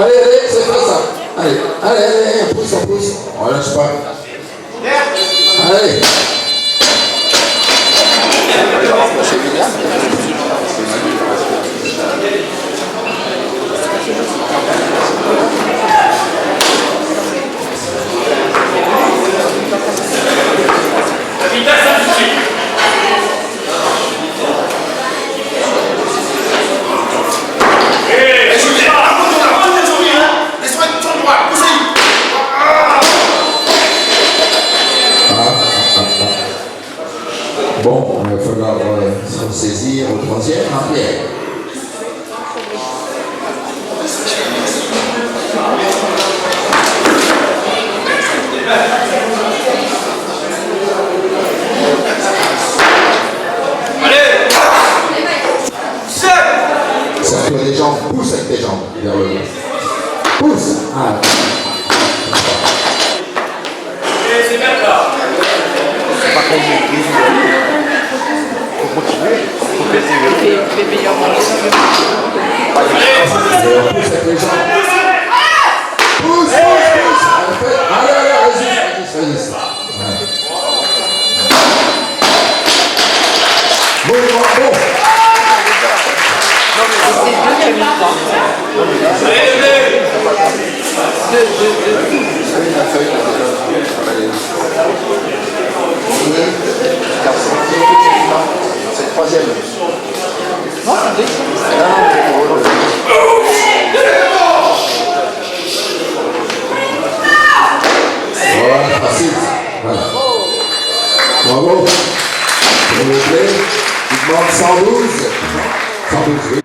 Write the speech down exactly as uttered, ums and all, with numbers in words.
Allez, allez, c'est fait ça. Allez, allez, allez, on pousse, on pousse. On lâche pas. Allez. Bon, il va falloir, euh, se ressaisir au troisième, hein, Pierre. Serre-toi les jambes, pousse avec tes jambes vers le haut. Pousse. Ah. Sé pa konm maîtrise, fo kontinié, fo pèrsèvéré. Fé, fé péyé an manjé. Allez, on pousse avec les jambes. Pousse, pousse, pousse. Allez, allez, résiste, résiste, résiste. Ouais. Bon, bon, bon. C'est le troisième. Non, c'est le deuxième. Voilà, facile. Voilà. Bravo. S'il vous plaît, il demande cent douze. Cent douze, oui.